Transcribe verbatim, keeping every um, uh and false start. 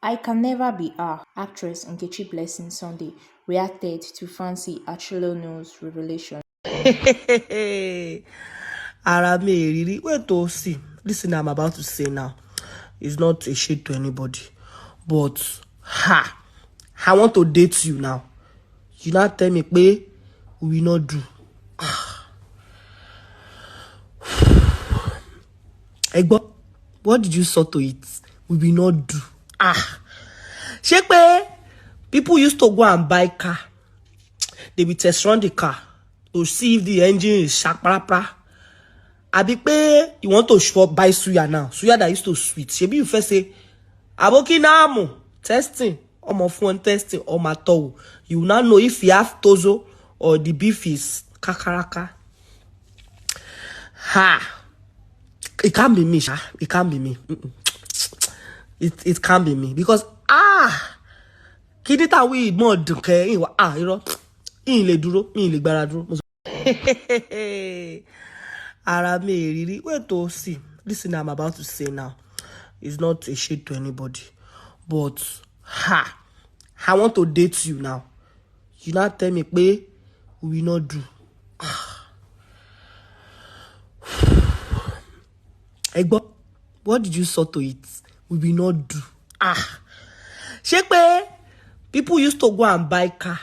I can never be her, actress Nkechi Blessing Sunday reacted to Fancy Achillonu's revelation. Ara mi ò rí rí. Wait to see. This thing I'm about to say now is not a shade to anybody. But ha, I want to date you now. You now tell me pé we will not do. Ah. Ẹ gbọ́, what did you sow to it? We will not do. Ah. Ṣé pé people used to go and buy car? They will test run the car to see if the engine is shaprapra. Àbí pé you want to shop, buy suya now. Suya that used to sweet. Ṣebí you first say, "Aboki namu, testing." Ọmọ fún testing, ọmọ àtọwò. You will now know if you have tozo or the beef is kakaraka. Ha! It can't be me, sha. It can't be me. Mm-mm. It, it can't be me. Because, ah! Kí ni táwọn ìgbọ́n dùn kẹ́? Ìwà, ah, irọ́. Ìyìn lè dúró, ìyìn lè gbára dúró. Mo sọ. Ara mi ò rí rí. Wait to see. This thing I'm about to say now is not a shade to anybody. But, ha, I want to date you now. You now tell me pé we will not do. Ah. Ẹ gbọ́, what did you sow to it? We will not do. Ah. Ṣé pé people used to go and buy car?